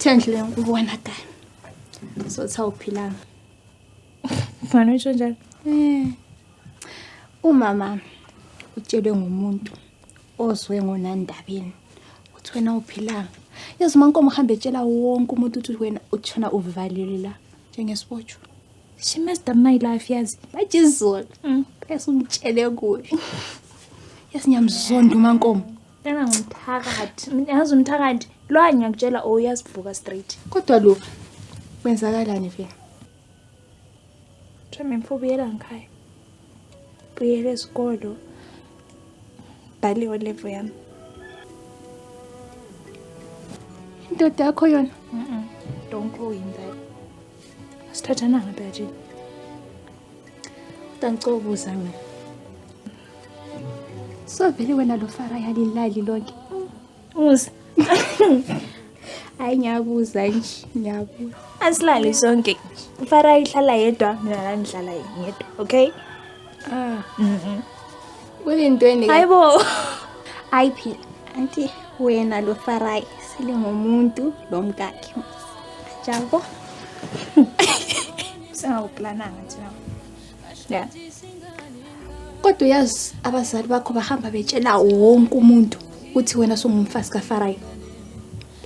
Thendle ngikubona kani. Sothi awuphilanga. Mfana usho njalo. Eh. Umama utshelwe ngumuntu ozwe ngonandabeni uthi wena uphilanga. Yazi uMankomo uhambe etshela wonke umuntu ukuthi wena utshona uvalelwe la njengesibotshwa. She messed up my life yazi. Bathi izolo. Bese umtshele kubi. Yazi ngiyamzonda uMankomo. Lena ngumthakathi. Mina yazi umthakathi. Lo ngiyakutshela oh uyasivuka straight. Kodwa lo kwenzakalani vele? Themba mfo buyela ngikhaya. Buyela esikolo. Bhaliwe level yami. Indoda yakho yona. Don't go in there. Asithathananga phela thina. Kodwa ngicela ukubuza mina. So vele wena lo Farah yalilali lonke. Uza. Hayi ngiyabuza nje, ngiyabuza. Asilali sonke. Farah ihlala yedwa, mina la ngihlala ngedwa, okay? Ah. Kuyintweni ke? Hayibo. Hayi phela. Anti wena lo Farah selingumuntu lomkakhe. Jabo. Singawuplananga thina. Yeah. Kodwa uyazi abazali bakho bahamba betshela wonke umuntu ukuthi wena sungumfazi kaFarai.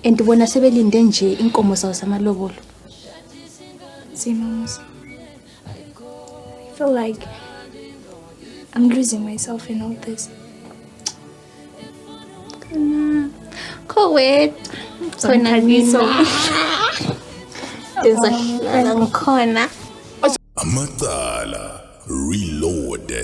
And bona sebelinde nje inkomo zawo zamalobolo. Nzima Musa. I feel like I'm losing myself in all this. Khona. Kho wedwa. Khona mina. Ndizohlala ngikhona. Amacala Reloaded.